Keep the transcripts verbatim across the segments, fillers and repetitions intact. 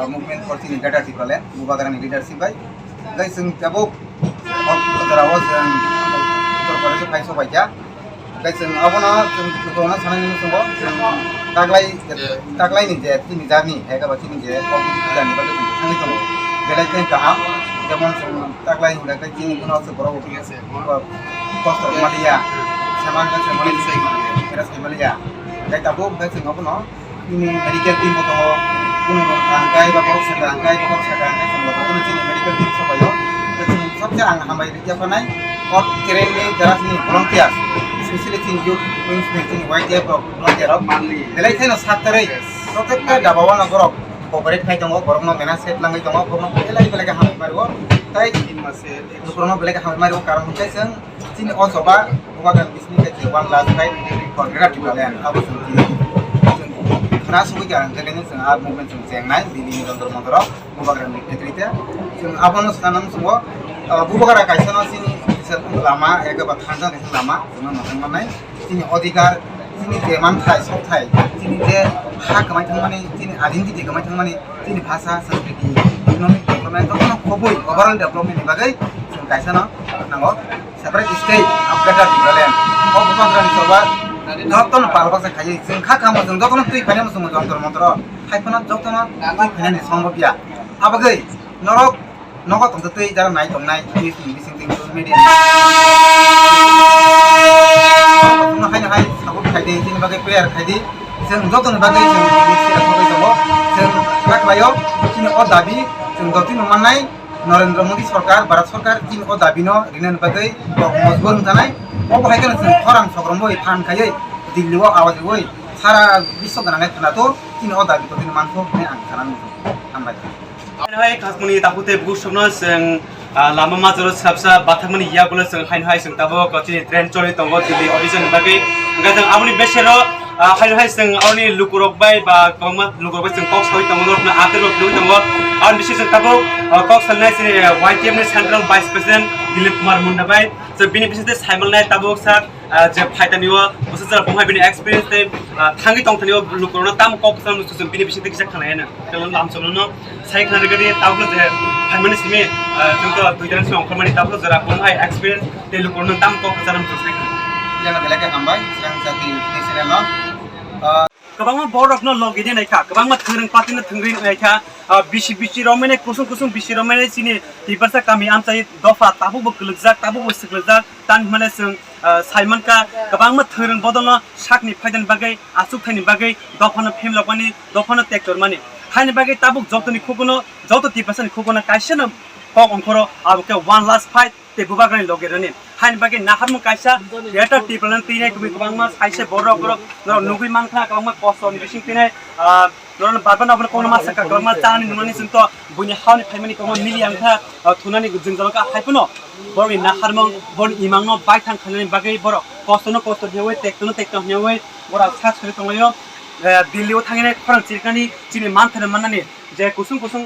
Movement for chini Greater Tipraland, Bubagrani leadership bai. Hwnkhe chwng tabuk o jora o chwng Uttar Pradesh o phai sok bai kha. Hwnkhe chwng abono chwng lukurokno sanai nini chwngo chwng taklai, taklai ni je chini journey, hai khe ba chini je competition ni bagwi chwng thangwi tongo. Belai khe kaham, jemon chwng taklai hwnba khe chini bono chwng borok kosto maliya, seman khe chwng maliya, era sai maliya. Hwnkhe tabuk hwnkhe chwng abono Nini medical team bo tongo, kunu rok hangkai ba borok saka hangkai, borok saka hangkai, chwng bo bono chini medical team sopaio. Tei chwng sabse ang hambai rikya phanai, o train ni jara chini volunteers, especially chini youth wings ni chini Y T F rok, volunteer rok. Belai kheno saktarwi, protekta daba o no borok cooperate khai tongo, borok no mena set langwi tongo, borok no belai belai khe hambai mario. Tai lukurok no belai khe hambai mario, karon hwnkhe chwng Chini o choba Bubagrani bising khe je one last fight for Greater Tipraland abo chwng chini. Chwng khna sugwi kha, hwnkhe chwng a movement chwng chengnai, Delhi ni Jantar Mantar o Bubagrani netrite. Chwng abono sanam chwngo, ah, Bubagra kaisa no chini kisa lama, eke ba thansa kaisa lama, chwngno nang mannai. Chini odhikar, chini je manthai, sokthai, chini je ha kwmai thangmani, chini identity kwmai thangmani, chini bhasa, sanskriti, economic development, jotono khobwi overall development ni bagwi chwng kaisa no nango. Separate state of Greater Tipraland. O Bubagrani choba jotono pal baksa khaiwi chwng kha kamo chwng jotono twi phainai muchungo Jantar Mantar o. Hai phano jotono twi phainani sombhob ya. Abagwi norok nogo tongtwi jara nai tongnai news ni bising twi media. Jotono haino hai support khaidi, chini bagwi prayer khaidi. Chwng jotoni bagwi chwng tini sira thogwi tongo. Chwng kha khlaio chini o dabi chwng jotino mannai. Narendra Modi sorkar, Bharat sorkar chini o dabi no rinani bagwi kok mojbur wngjanai. Obo hai kheno chwng khorang sokromboi phan khaiwi Delhi o awajagwi sara biswo gwnangnai khwnato chini o dabi totino mantho hwnwi ang sana nukgo. Hambai. Hai khasmani takhuk tei bukhuk sokno chwng, ah, lama majoro swrapsa bathakmani yagulo chwng haino hai chwng tabuk chini train choli tongo Delhi audition ni bagwi. Hwnkhe chwng aboni besero Ah, haino hai chwng aroni lukurok bai ba kwbangma lukurok bai chwng kok saui tongo, norokno atirok nugui tongo. Aboni bising chwng tabuk, ah, kok salnai chini, ah, Y T F ni Central Vice President Dilip Kumar Munda bai. Chwng bini bising tei saimanlai tabuk sak, ah, je phaitani o bwsajwk bumhai bini experience tei, ah, thangwi tongthani o lukurokno tamo kok kwchang chwng bini bising tei kisa khanai hwnwi. Khe lamchomno sai khna rwgadi tabuk je phaimani simi, ah, chwng to duitan song khamani tabuk jora bumhai experience tei lukurokno tamo kok kwchang chwng sai khna. Jana belai khe hambai, Srang Chati National no. Ah, Kwbangma borokno logi de naikha, kwbangma thwrwng party no thwngwi naikha, ah, bisi bisi romwi nai, kusung kusung bisi romwi nai chini Tiprasa kami amchai dopha tabuk bo kwlwkjak, tabuk bo swklugjak, tamo hwnmale chwng, ah, sai mankha, kwbangma thwrwng bodolno sakni phaidani bagwi, achuk thaini bagwi, dophano phimlokmani, dophano tektormani. Haini bagwi tabuk jotoni khukuno, joto Tiprasani khukuno kaisano kok ongkhoro, abo khe one last fight. Tei bubagrani loge rani. Haini bagwi naharmung kaisa theater Tipraland twi nai kwbwi kwbangma saise borok borok norok nugwi mankha kwbangma kosto ni bising twi nai, ah, norok barba nokno kono masa ka kwbangma chani nunani chwng to buini haoni phaimani kwbangma mili ang kha, ah, thunani jwngjal kha hai phano borokni naharmung borokni imangno baithang khainani bagwi borok kosto no kosto hinwi tekto no tekto hinwi borok sak sari tonglaio. Eh, Delhi o thangwi nai khorang chiriknani chini manthano mannani je kusung kusung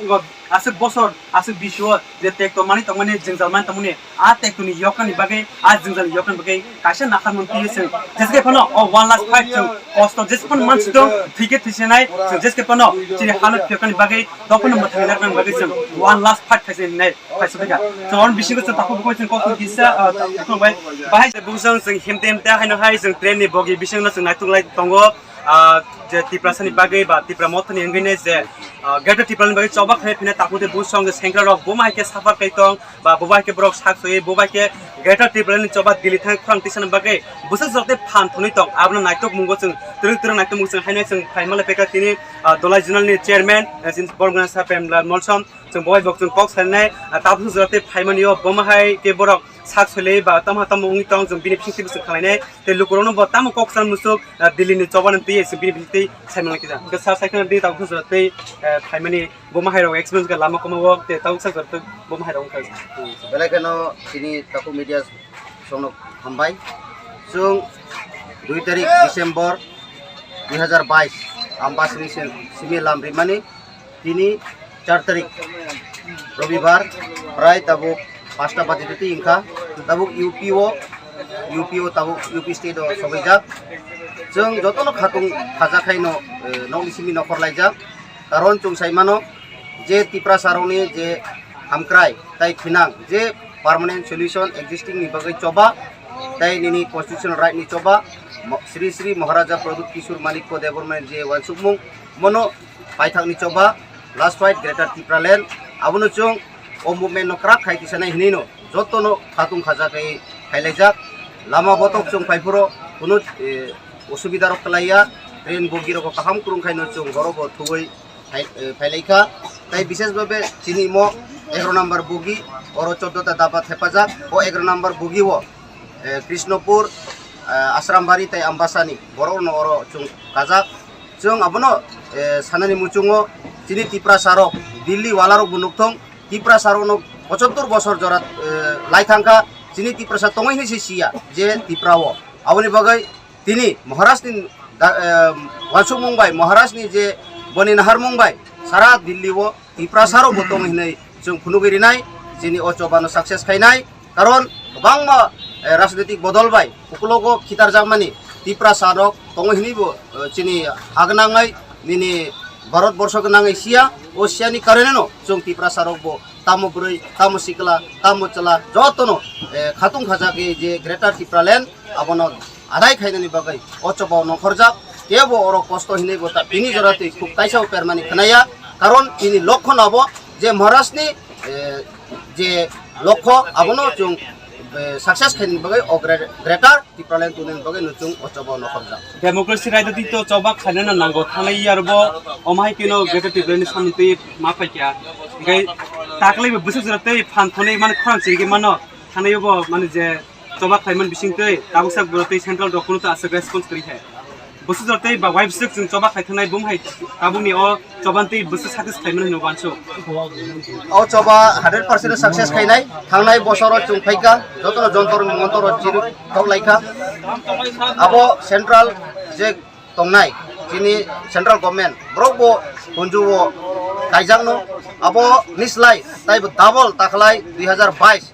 aswk bosor, aswk bisio je tekto mani tongmani, jwngjal mani tongmani, a tekto ni yokani bagwi, a jwngjal ni yokani bagwi kaisa naharmung twi chwng. Jeske phano o one last fight chwng kosto jeske phano mansi tong, thwike thwisenai, chwng jeske phano chini hano phiyokani bagwi, dophano mwthangwi narwknani bagwi chwng one last fight khaisa hinwi nai, khaisa baikha. Chwng oro bisingo chwng takhuk bukhuk chwng kosto kisa, ah, bukhuk bai, bahai se bukhuk chwng himte himte haino hai chwng train ni bogi bisingno chwng naituk lai tongo. Ah, je Tiprasani bagwi ba Tipra mothani wngwi nai je, ah, Greater Tipraland bagwi choba khlai phina takhuk tei buchung je sengkra rok bo hai khe suffer khai tong ba bo hai khe borok sak soi bo hai khe Greater Tipraland ni choba Delhi thang khorang tisani bagwi bwsajwk tei phan thwnwi tong, abono naitok mungo chwng twrwk twrwk naitok mungo chwng haino chwng phaimale pekha tini, ah, Dolai Zonal ni chairman, ah, chini Bormgana Sir Premlal Molsom chwng bo hai bo chwng kok sarinai, ah, tabuk jora tei phaimani o bo hai khe borok sak soi lai ba tamo tamo wngwi tong chwng bini bising twi bwswk khlainai. Tei lukurokno bo tamo kok san musuk, ah, Delhi ni choba nang twi se bini bising twi saimang kisa. Hwnkhe sir sai khna di tabuk jora tei, eh, phaimani bo hai rok experience kha lama komo o tei tabuk sa jora tei bo hai rok wngkha. Belai kheno chini takhuk media songno hambai. Chwng dui tarik December dui hazar bais Ambasni simi lam rimani. Tini char tarik Robibar, prai tabuk pasta baji twi wngkha. Tabuk U P o, U P o tabuk U P state o sogwijak. Chwng jotono khatung khajak haino, eh, nokni simi nokhor laijak. Karon chwng sai mano, je Tiprasarokni je hamkrai tai thinang je permanent solution existing ni bagwi choba tai nini constitutional right ni choba Mo-, Sri Sri Maharaja Pradyut Kishore Manikya Debbarma ni je wansukmung mono paithakni choba last fight Greater Tipraland abono chwng o movement no kwrak khai tisanai hinwi no jotono khatung khaja khai khailaijak. Lama botok chwng phaiphuru kunu, eh, osubida rok kwlaiya, train bogi rok kaham kwrwng khaino chwng horo bo thugwi phai-, eh, phailaikha. Tai bishesh bhabe chini mo egaro number bogi, oro choddo ta daba thepajak, o egaro number bogi o, eh, Krishnopur, eh, Asrambari tai Ambasani borok no oro chwng kajak. Chwng abono, eh, sanani muchungo chini Tiprasa rok, Delhi wala rok bo nukthung, Tiprasa rok no pochattor bosor jora, eh, lai thangkha, chini Tiprasa tongwi hinwi se siya je Tipra o. Aboni bagwi tini Maharaj ni da-, eh, wansukmung bai, Maharaj ni je boni naharmung bai sara Delhi o Tiprasa rok bo tongo hinwi chwng phunugwi rinai, chini o choba no success khainai. Karon kwbangma, eh, rajnitik bodol bai ukulogo khitarjakmani Tiprasa rok tongo hinwi bo, eh, chini ha gwnangwi nini Bharat borsho gwnangwi siya, o siyani karone no chwng Tiprasa rok bo tamo bwrwi, tamo sikla, tamo chwla jotono, eh, khatung khajagwi je Greater Tipraland abono adai khainani bagwi o choba o nongkhorjak. Kebo oro kosto hinwi bo ta bini jora twi khuk kaisa o permani khnaya, karon bini lokho no abo je Maharaj ni, eh, je lokho abono chwng, eh, success khainani bagwi o gre-, Greater Tipraland tubunani bagwi no chwng o choba o nongkhorjak. Democracy raida twi to choba khainani nango thanai yarbo omo hai keno Greater Tipraland ni samung twi ma phaikya. Hinkhe taklai bo bwswk jora tei phan thonwi mani khorang chirigwi mano thanai bo mani je choba khlaimani bising twi tabuk sak borok tei central rok kunu ta aswk response kwrwi khe. Bwswk jora tei ba wai bwswk chwng choba khlai thangnai bum hai tabukni o choban tei bwswk success khlaimani hwnwi wansuk. O choba hundred percent success khainai, thangnai bosoro chwng phaikha, jotono jontor montor o chiri thok laikha. Abo central je tongnai, chini central government, borok bo hunju o kaijakno, abo nislai, taibo double takhlai dui hazar bais.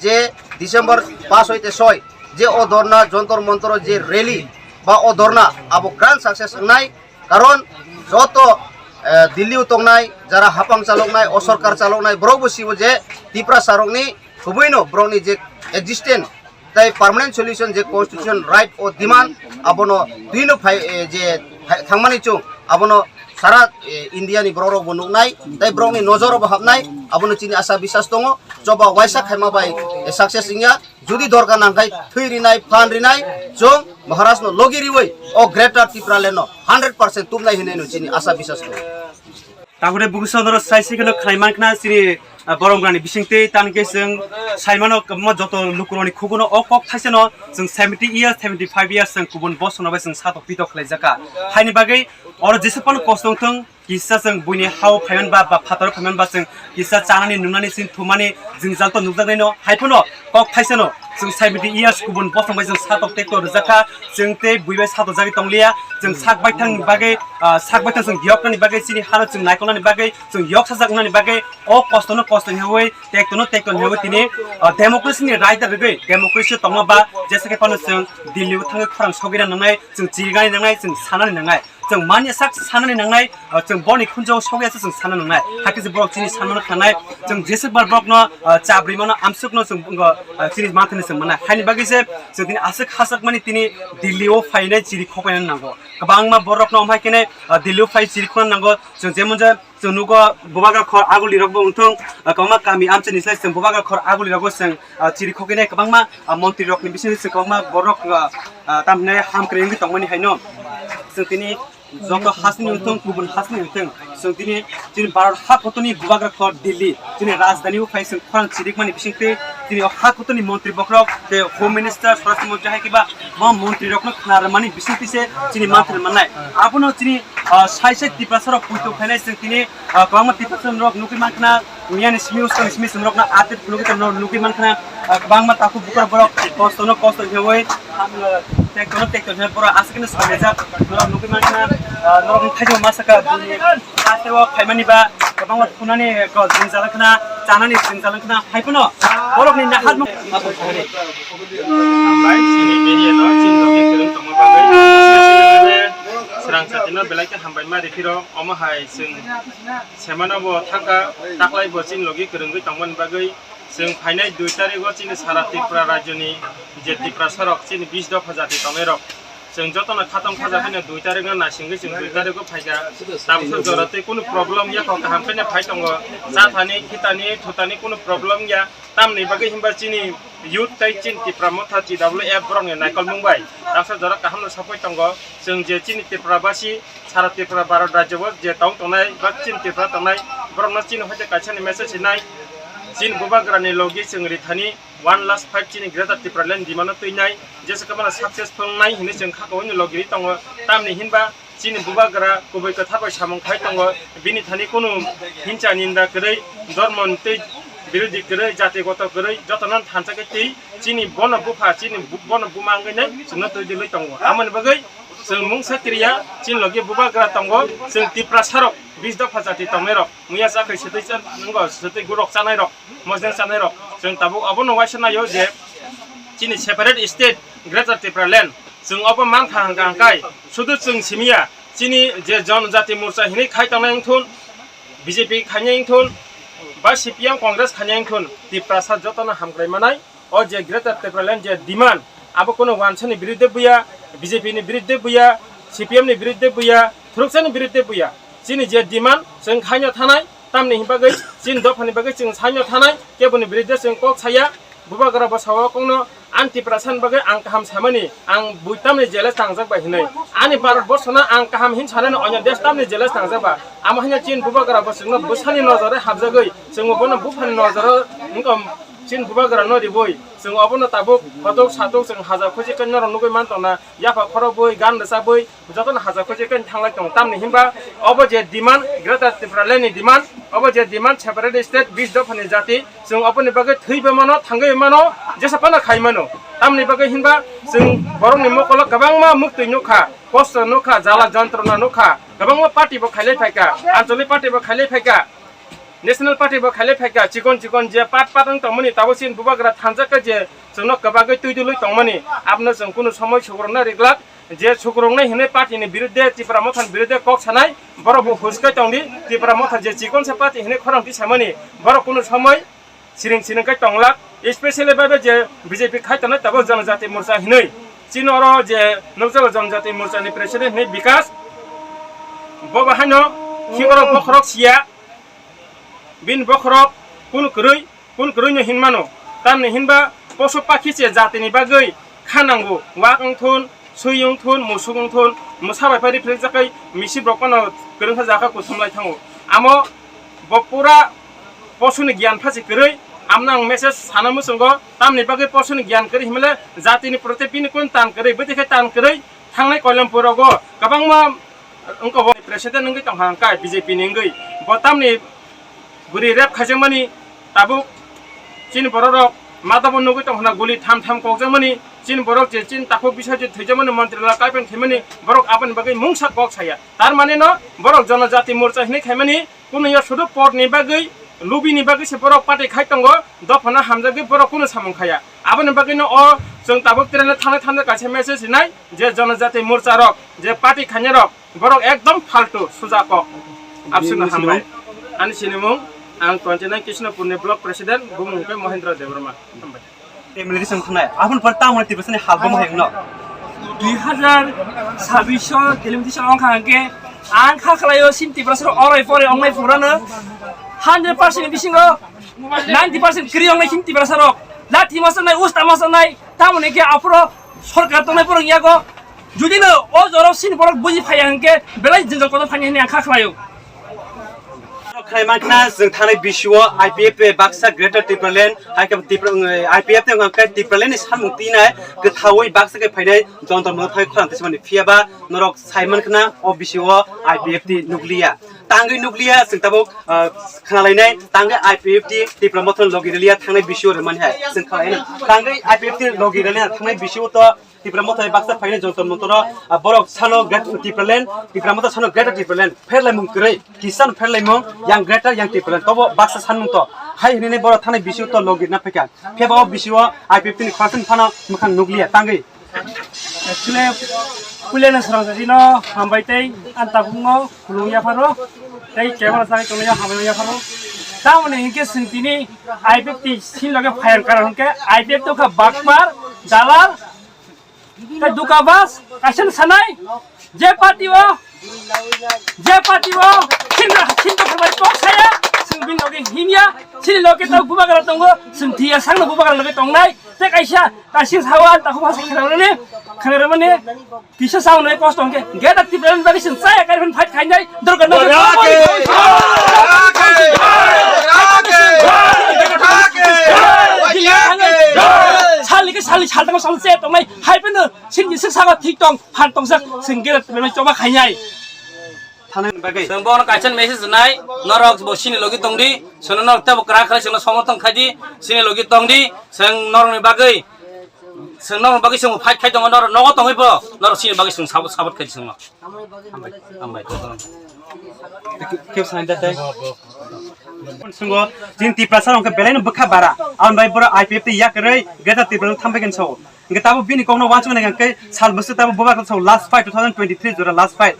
Je December pas hoite soi, je o dorna jontor montor je rally ba o dorna abo grand success wngnai, karon joto, eh, Delhi o tongnai jara hapang chaloknai, o sorkar chaloknai, borok bo sibo je Tiprasa rokni kubuino borokni je existence tai permanent solution je constitution right o demand abono twino phai, eh, je phai-, thangmani chwng abono sara, eh, India ni borok rok bo nuknai, tai borok ni nojor bo hapnai, abono chini asa bisas tongo, choba waisa khaima bai, eh, success wngya, jodi dorkar nangkhai thwi rinai, phan rinai, chwng Maharaj no logi riwi o Greater Tipraland no hundred percent tubnai hinwi no chini asa bisas tongo. Tabuk de bukusa norok sai sai kheno khlai mankha chini, ah, borom grani bisingtwi, tani khe chwng sai mano kwbangma joto lukurokni khugono o kok thaisano chwng seventy years, seventy five years chwng kubun bosongno bai chwng satok pitok khlaijakha. Haini bagwi oro jesa phano kosto wngthung, kisa chwng buini hao phaiman ba, ba phataro phaiman ba chwng kisa chanani nungnani chini thumani jwngjal to nukjaknaino, hai phano kok thaisano chwng seventy years kubun bosong bai chwng satok tekto rwjakha, chwng tei bui bai satok jagwi tongliya, chwng sak baithang bagwi, ah, sak baithang chwng yoknani bagwi chini hano chwng naikolnani bagwi chwng yok sajaknani bagwi o kostono kosto hinwi tektono tekto hinwi tini, ah, democracy ni raida rwgwi democracy tongma ba jesa khe phano chwng Delhi o thangwi khorang sogwina nangnai, chwng chirigani nangnai, chwng sanani nangnai. Chwng manya sak sanani nangnai, ah, chwng boni khunjao sogwi asa chwng sana nangnai. Hakhe je borok chini sanmano khanai, chwng jeswk bar borokno, ah, chabri mano, amsukno chwng, ah, chini manthani chwng manai. Haini bagwi se chwng tini aswk hachak mani tini Delhi o phainai chiri khokainani nango. Kwbangma borokno omo hai khe, ah, Delhi o phai chiri khokna nango. Chwng jemon je chwng nugo Bubagra khor aguli rokbo wngthung, ah, kwbangma kami amchaini slai chwng Bubagra khor aguli rokbo chwng, ah, chiri khoknai kwbangma, ah, montri rokni bisingtwi chwng kwbangma borok, ah, ah, tamhinai hamkrai wngwi tongmani haino chwng tini joto hasteni wngthung, kubun hasteni wngthung, chwng tini chini Bharat hakotoni Bubagra khor Delhi, chini rajdhani o phai chwng khorang chirikmani bisingtwi chini o hakotoni montri bokhorok tei Home Minister, Swarashtra Montri hai kiba bo montri rokno khna rwmani bisingtwi se chini manthri mannai. Abono chini, ah, sai sai Tiprasa rok puitu khainai chwng tini, ah, kwbangma Tiprasa rok nugwi mankha, miyani simi uskang simi chwng rokno update nugwi tongmani nugwi mankha, ah, kwbangma takhuk bukhuk borok kosto no kosto hinwi, ah, tekto no tekto hinwi borok aswk no samajak norok nugwi mankha, ah, norok ni thaijak ma saka buni aswk o phaimani ba kwbangma thunani jwngjal wngkha, chanani jwngjal wngkha, hai phano borok ni naharmung. Hambai, chini media no chini logi kwrwng tongma bagwi. Srang chatino belai khe hambai ma riphi rok, omo hai chwng semano bo thangkha, taklai bo chini logi kwrwngwi tongmani bagwi chwng phainai dui tarigo chini sara Tripura rajyoni je Tiprasa rok chini bis dopha jati tongnai rok chwng jotono khatong khaja phano dui tarikno naisingwi chwng dui tarigo phaikha. Tamsa jora tei kunu problem ya kho, kaham khe phai tongo, cha thani, khitani, thutani kunu problem ya. Tamni bagwi hinba chini youth tei chini Tipra Motha T W F borokni naikolmung bai tamsa jora kaham no sapai tongo. Chwng je chini Tripura basi, sara Tripura Bharat rajyo o je tong tongnai ba chini Tripura tongnai, borokno chini hoite kaisa ni message hinai, chini bubagrani logi chwng rithani one last fight chini Greater Tipraland demand no twinai, jesa kamana successful nai hinwi chwng khakao ni logi ri tongo. Tamni hinba chini bubagra kubui kwthar bai samung khai tongo, bini thani kunu hincha ninda kwrwi, dormo tei birodhi kwrwi, jati goto kwrwi, jotono thansa khe twi chini bono bupha, chini bu-, bono buma wngwi nai chwngno twi dilwi tongo. Amoni bagwi chwng mungsa kiriya, chini logi bubagra tongo, chwng Tiprasa rok, bis dopha jati tongnai rok, muya chakhai swtwi cha-, nwngo, swtwi gurok chanai rok, mojeng chanai rok, chwng tabuk obono waisa naio je chini separate state Greater Tipraland, chwng obo mankha hwnkha hwnkhe, sudu chwng simiya, chini je Janajati Morcha hinwi khai tongnai wngthun, B J P khainai wngthun, ba C P M Congress khainai wngthun, Tiprasa jotono hamkrai manai, o je Greater Tipraland je demand, abo kunu wansani biruddhe buya, B J P ni biruddhe buya, C P M ni biruddhe buya, thwrwksani biruddhe buya. Chini je demand, chwng khaino thanai, tamni hinbagwi chini dophani bagwi chwng saino thanai, keboni biruddhe chwng kok saya, bubagra bo sao kokno, ang Tiprasa ni bagwi ang kaham samani, ang bui tamni jeles tangjak bai hinwi. Ani Bharat borshono ang kaham hin sanani onyo desh tamni jeles tangjak ba. Amo hino chini bubagra bo chwngno bwsani nojore habjagwi, chwngbo bono buphani nojoro wngkha chini bubagrano ribui. Chwng obono tabuk photok satok chwng haja khuji khe norok nugwi man tongna, yapha khorokbwi, gan rwchapwi, jotono haja khuji khe thanglai tongo. Tamni hinba obo je demand, Greater Tipraland ni demand, obo je demand separate state, bis dophani jati, chwng oboni bagwi thwibo mano, thangwi mano, jesa phano khai mano. Tamni bagwi hinba chwng borokni mokolo kwbangma muktwi nukha, kosto nukha, jala jontrona nukha, kwbangma party bo khailai phaikha, ancholic party bo khailai phaikha, national party bo khailai phaikha, chikon chikon je part part wng tongmani, tabuk chini bubagra thansa khe je chwngno kwbagwi twi dului tongmani, abono chwng kunu somoi sugrokna riglak. Je sukrungnai hinwi party ni biruddhe, Tipra Motha ni biruddhe kok sanai, borok bo huskai tongdi. Tipra Motha je chikonsa party hinwi khorang tisamani, borok kunu somoi siring siring kai tonglak, especially bai bai je B J P khai tongnai tabuk Janajati Morcha hinwi. Chini oro je nukjagao Janajati Morcha ni president hinwi Bikas, bo bo haino khikrok bokhorok siya, bini bokhorok kunu kwrwi, kunu kwrwino hinmano. Tamni hinba posu pakhi se jatini bagwi kha nango, wak wngthun, swi wngthun, musuk wngthun, mwsa bai phai riphrikjakgwi misip rok phano kwrwngkha jaka kuthumlai thango. Amo bo pura posuni giyan phasi kwrwi, amno ang message sana muchungo, tamni bagwi posuni giyan kwrwi hinmale jatini proti bini kun tan kwrwi, bwtwi khe tan kwrwi thangnai koilampur rogo kwbangma wngkha bo president wngwi tongkha hwnkhe B J P ni wngwi. Bo tamni bwrwi rep khaijakmani tabuk chini borok rok madabo nugwi tongkha na guli tham tham kokjakmani, chini borok je chini takhuk bisai je thwijakmani montri lal kaipen khaimani borok aboni bagwi mungsa kok saya. Tar mane no borok Janajati Morcha hinwi khaimani kunu ya sudu por ni bagwi, lubi ni bagwi se borok party khai tongo, dophano hamjagwi borok kunu samung khaya. Aboni bagwi no o chwng tabuk train o thangnai thangnai kaisa message rinai je Janajati Morcha rok, je party khainai rok, borok ekdom faltu, suja kok. Absino hambai. Ani sinimung, ang twenty nine Krishnapur ni block president, bumung hwnkhe Mohendra Debbarma. Hambai. M L A song khwnai. Aboni pore tamo Tiprasani halbom hai wngno. Dui hazar sabbish o telim tisa ongkha hwnkhe ang kha khlaio sin Tiprasa rok orai pore ongnai phurano hundred percent bisingo ninety percent kwrwi ongnai sin Tiprasa rok. Lathi masa nai, usta masa nai, tamoni khe aphuru sorkar tongnai borok yago. Judino o jora sin borok buji phaiya hwnkhe belai jwngjal kotor thani hwnwi ang kha khlaio. Khlai mankha, chwng thanai bisio I P F baksa Greater Tipraland, hai khe Tipra-, I P F ni hwnkhe Tipraland ni samung tinai kwthaui baksa khe phainai Jantar Mantar thai khorang tisamani, phiyaba norok sai mankha o bisio I P F ni nukliya. Tangwi nukliya, chwng tabuk, ah, khnalainai, tangwi I P F ni Tipra Motha logi rwliya thangnai bisio rwmani hai chwng khlai. Tangwi I P F ni logi rwliya thangnai bisio to Tipra Motha baksa phainai Jantar Mantar o, ah, borok sano Greater Tipraland, Tipra Motha sano Greater Tipraland, pherlaimung kwrwi, kisan pherlaimung, yang Greater, yang Tipraland, tobo baksa sanmung to, hai hinwi borok thanai bisio to logi rwna phaikha. Phiyaba o bisio I P F ni khoroksa phano mwkhang nukliya tangwi. Actually, Puilano srangsa sino hambai tei ang tabukno khulum yapharo tei camera chagwi tongnaio hambai yapharo. Tamoni hinkhe chwng tini I P F T sini loge phayang karon hinkhe I P F T wngkha bakpar, dalal tei dukabas kaisa sanai je party o je party o sinda sinda khamai kok saya chwng bini loge hinya sini loge tau bubagra tongo chwng thiya sangno bubagra loge tongnai tei kaisa kaisa sawa takhuk hasa khairani khairani Kisa sound nai kosto hwnkhe, Greater Tipraland bagwi chwng chaya kari phano fight khainai, dorkar no. Salni khe salni sal tongma sal se tongnai, hai phano sini sik saka thik tong, phan tongsak, chwng Greater Tipraland choba khainai. Chwng bono kaisa message nai, norok bo sini logi tongdi, chwngno norok tebo kwrak khlai chwngno somorthon khaidi, sini logi tongdi, chwng norokni bagwi Chwng norok bagwi chwng fight khai tongo, norok nogo tongwi bo norok chini bagwi chwng sabot sabot khai chwngno. Hambai, hambai. Khe sai da tai. Chwngno chini Tiprasa rok belai no bwkha bara. Ang bai boro I P F T yakarwi Greater Tipraland thambai kan sao. Hingke tabo bini kokno wansuk nai hingke sal bwswk tabo bubagra sao last fight two thousand twenty-three jora last fight.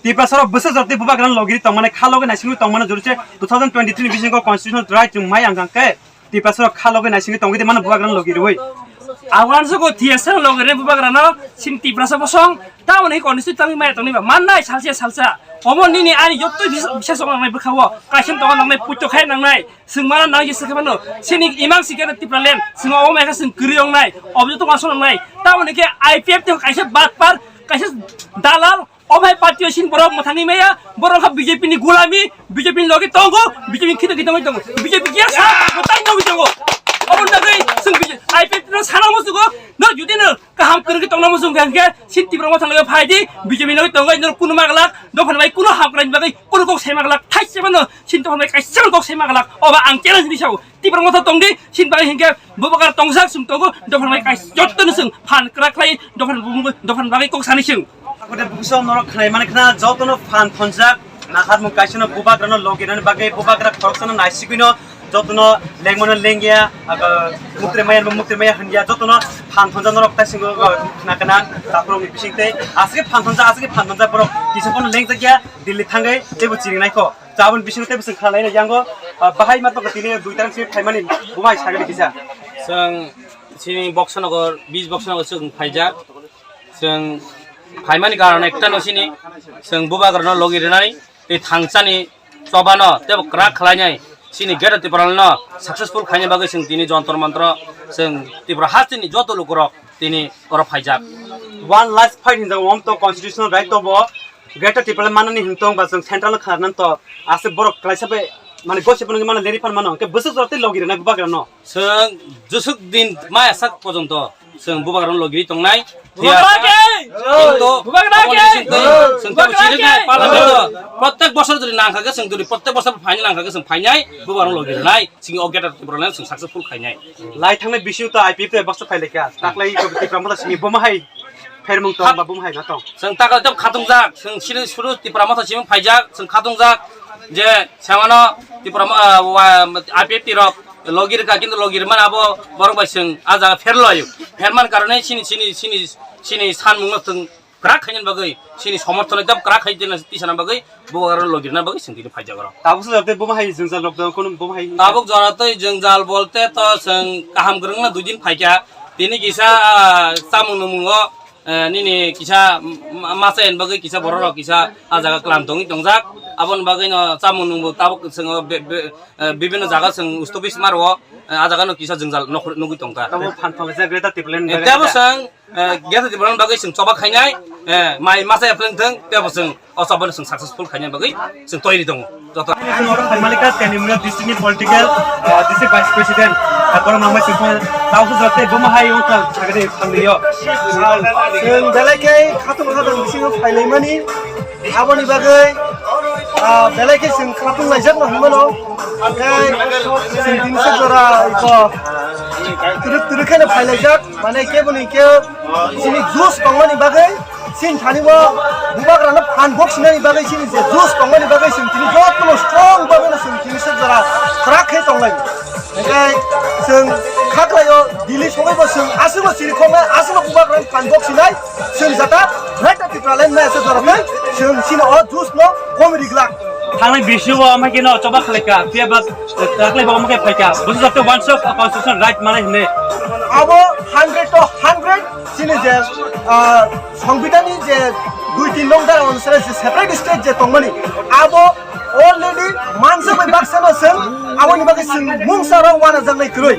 Tiprasa rok bwswk jora tei bubagra logi tongmani kha logi naisingwi tongmani jora se two thousand twenty-three ni bisingo constitutional right chwng mai ang hingke. Tiprasa rok kha logi naisingwi tongwi tei mano bubagrano logi rwi. Awan sugo T S L logi rwi bubagrano sin Tiprasa bosong tamoni constitution tangwi maya tongwi ba mannai salsa salsa. Omo nini ani jottoi bisa song nangnai bwkha o kaisa tongo nangnai puito khai nangnai. Chwng mana nang jesa khe mano sini imang sikhe Tipraland chwng omo ekha chwng kwrwi wngnai. Obo joto wansuk nangnai. Tamoni khe I P F T kaisa batpar kaisa dalal. O bhai party o sin borok mwthangwi maya, borok kha B J P ni gulami, B J P ni logi tongo, B J P ni khito khito tongo, B J P kiya sa, mwtai nogwi tongo. Oboni bagwi chwng B J P, I P F T no sana musugo, no judi no kaham kwrwngwi tongna musugo hwnkhe, sin Tipra Motha logi phai di, B J P ni logi tongo, no kunu maglak, dophani bai kunu hamkrai ni bagwi kunu kok sai maglak, thaise mano, sin dophani bai kaisa kok sai maglak, oba ang challenge ni sao. Tipra Motha tongdi, sin bagwi hinkhe bubagra tongjak chwng tongo, dophani bagwi kais-, jottoni chwng phan kwrak khlai, dophani bumung, dophani bagwi kok sani chwng. Hakhe buso norok khnai mani khna jotono phan thonjak, naharmung kaisano bubagrano logirani bagwi bubagra khoroksano naisigwino jotono lengmano lengya, abo muktre maya muktre maya hwnya jotono phan thonjak norok tai chwng khna khna takhurokni bisingtwi aswkhe phan thonjak aswkhe phan thonjak borok kisa phano lengjakya Delhi thangwi teibo chirinaikho. Chaboni bisingo tei bwswng kha laina yango, ah, bahai ma tongkha tini dui tarang simi phaimani bumai sagri kisa. Chwng sini Boksonogor, bis Boksonogor chwng phaijak. Chwng phaimani karon ekta no sini, chwng bubagrano logi rwnai, tei thangchani chobano tebo kwrak khlainai, sini Greater Tipraland no successful khaina bagwi chwng tini Jontor Montro, chwng Tripura hasteni joto lukurok tini oro phaijak. One last fight hinjak, wam to constitutional right to bo, Greater Tipraland manani hintong ba chwng central no kharnan to, ase borok klaisa bai mane gosi phano mane leri phan mano, ke bwswk jora tei logi rwnai bubagra no. Chwng jusuk din maya sak porjonto chwng bubagra no logi tongnai. Bubagra ke! Kintu bubagra ke! Chwng tei chwng tei chwng tei Bubagra chwng ke! Parliament o prottek bosor jodi nangkha ke chwng jodi prottek bosor phaini nangkha ke chwng phainai bubagra no logi rwnai. Sini o Greater Tipraland chwng successful khainai. Lai thangnai bisi to I P F T baksa phai lekha. Taklai ko Tipra Motha sini boma hai phermung tong ba boma hai na tong. Chwng taklai tong khatungjak, chwng sini suru Tipra Motha sini phaijak, chwng khatungjak je samano Tipra Mo-, ah, wa-, I P F T rok logi rwkha, kintu logi rwmani abo borok bai chwng ah jaga pher laio. Phermani karone sini, sini, sini, sini sanmungno chwng kwrak khainani bagwi, sini somorthon ekdam kwrak khai tisa na bagwi, bubagrano logi rwna bagwi chwng tini phaijak oro. Tabuk se jate boma hai jwngjal rok dong, kono boma hai. Tabuk jora tei jwngjal bolte to chwng kaham kwrwngno dui din phaikha. Tini kisa, ah, chamung nungmungo, eh, nini kisa ma-, masa en bagwi kisa borok rok kisa ah jaga klam tongwi tongjak. Aboni bagwi no chamung nungbo tabuk chwng be-, be-, eh, bibinno jaga chwng ustobis maro, eh, ah jaga no kisa jwngjal nugwi tongkha. Tabuk phan thong jagre ta Tipraland. Eh, tabo chwng Eh, Greater Tipraland bagwi chwng choba khainai, eh, mai masa eplang thung, tebo chwng o choba no chwng successful khainai bagwi chwng toiri tongo. Joto. Malika Tenimura district ni political, ah, district vice president, ah, borok nangma chwng phai, tausu jote boma hai wngkha sagri phanliyo. Chwng belai khe khatung khatung bisingo phailaimani, aboni bagwi, ah, belai khe chwng khatung laijak no hinmano. Tei chwng tini se jora iko twrwk twrwk khe no phailaijak. Mane keboni ke chini juice tongmani bagwi, chini thani o bubagrano phan bok sinani bagwi, chini je juice tongmani bagwi, chini tini jotono strong bagwi no chini tini se jora kwrak khe tonglai. Hingke chwng khaklaio Delhi sogwi bo chwng aswkno chiri khoknai, aswkno bubagrano phan bok sinai, chwng jata right Talent na ese jorok na, chwng chini o juice no komi riglak. Thangnai bisio o amai keno choba khlaika, phiya ba taklai ba amai khe phaika. Busi jokto wansok constitution right manai hine. Abo hundred to hundred chini je, ah, Songbidanni je dui tin nong dara onusare je separate state je tongmani, abo already mansa bai baksa no chwng aboni bagwi chwng mungsa rok wanajaknai kwrwi.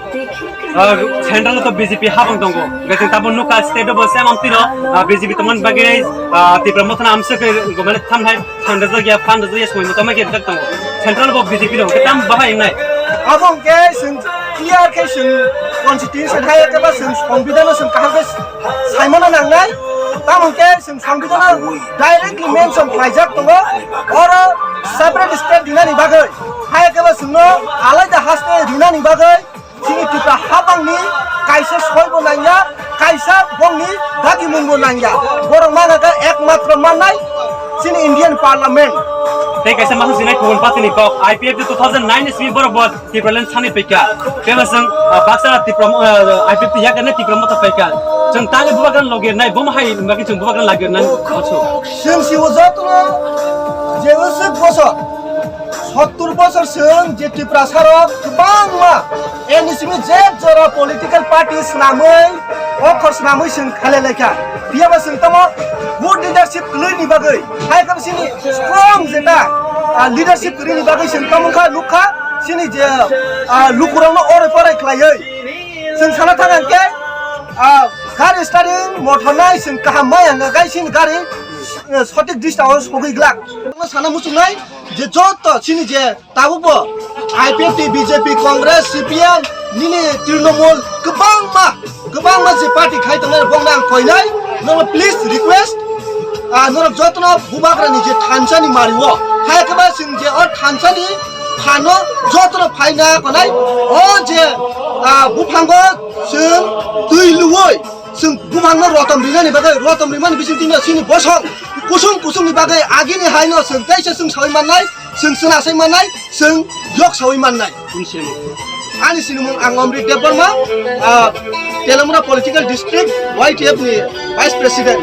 Ah, central to B J P habang tongo. Gajing tabuk nukha state bo se amtwi no, ah, B J P tongmani bagwi, ah, Tipra Motha no amswk khe mane thamhai phan rwjak ya, phan rwjak ya, soi motha ma khe rijak tongo. Central bo B J P no, hwnkhe tam bahai wngnai. Abo hwnkhe chwng clear khe chwng constitution hai khe ba chwng Songbidan no chwng kaham khe saimano nangnai. Tamo hwnkhe chwng Songbidan no directly mention khlaijak tongo. Oro separate state dinani bagwi, hai khe ba chwngno alaida haste rinani bagwi, chini Tripura hapangni kaisa soibo nangya, kaisa bongni dagimungbo nangya. Borok mangkha ekmatro mannai chini Indian Parliament. Tei kaisa masa sinai kubun party ni kok, I P F T two thousand nine ni simi borok bo Tipraland sani pekya. Tei bo chwng, ah, baksa Tipra, ah, I P F T yakni Tipra Motha pekya. Chwng tangwi bubagra logi nai, bo hai bagwi chwng bubagra lagi nai. Chwng sibo jotono je usuk bosor sottur bosor chwng je Tiprasa rok kwbangma N D C ni je jora political party swnamwi, okhor swnamwi chwng khalai laikha. Phiyaba chwng tamo good leadership kwlwini bagwi, hai khe chini strong jeta, ah, leadership kwrwini bagwi chwng tamo kha nukha chini je, ah, lukurokno orai porai khlaiwi. Chwng sana thang hwnkhe, ah, gari starting mothor nai chwng kaham mai hwnkha gai chini gari, eh, sotik dista o sogwi glak. Sana muchungnai je joto chini je tabukbo I P F T, B J P, Congress, C P M, nini Trinamool kwbangma, kwbangma je party khai tongnai, bongno ang koinai, nono please request, ah, norok jotono bubagrani je thansani mario, hai khe ba chwng je o thansani phano jotono phaina konai, o je, ah, buphango chwng twi luwoi, chwng buphangno rotom rinani bagwi, rotom rimani bisingtwi chini bosong kusung kusungni bagwi agini haino chwng teisa chwng sawi mannai, chwng chwna sai mannai, chwng yok sawi mannai. Ani sinimung ang Amrit Debbarma, ah, Telamura Political District Y T F ni Vice President.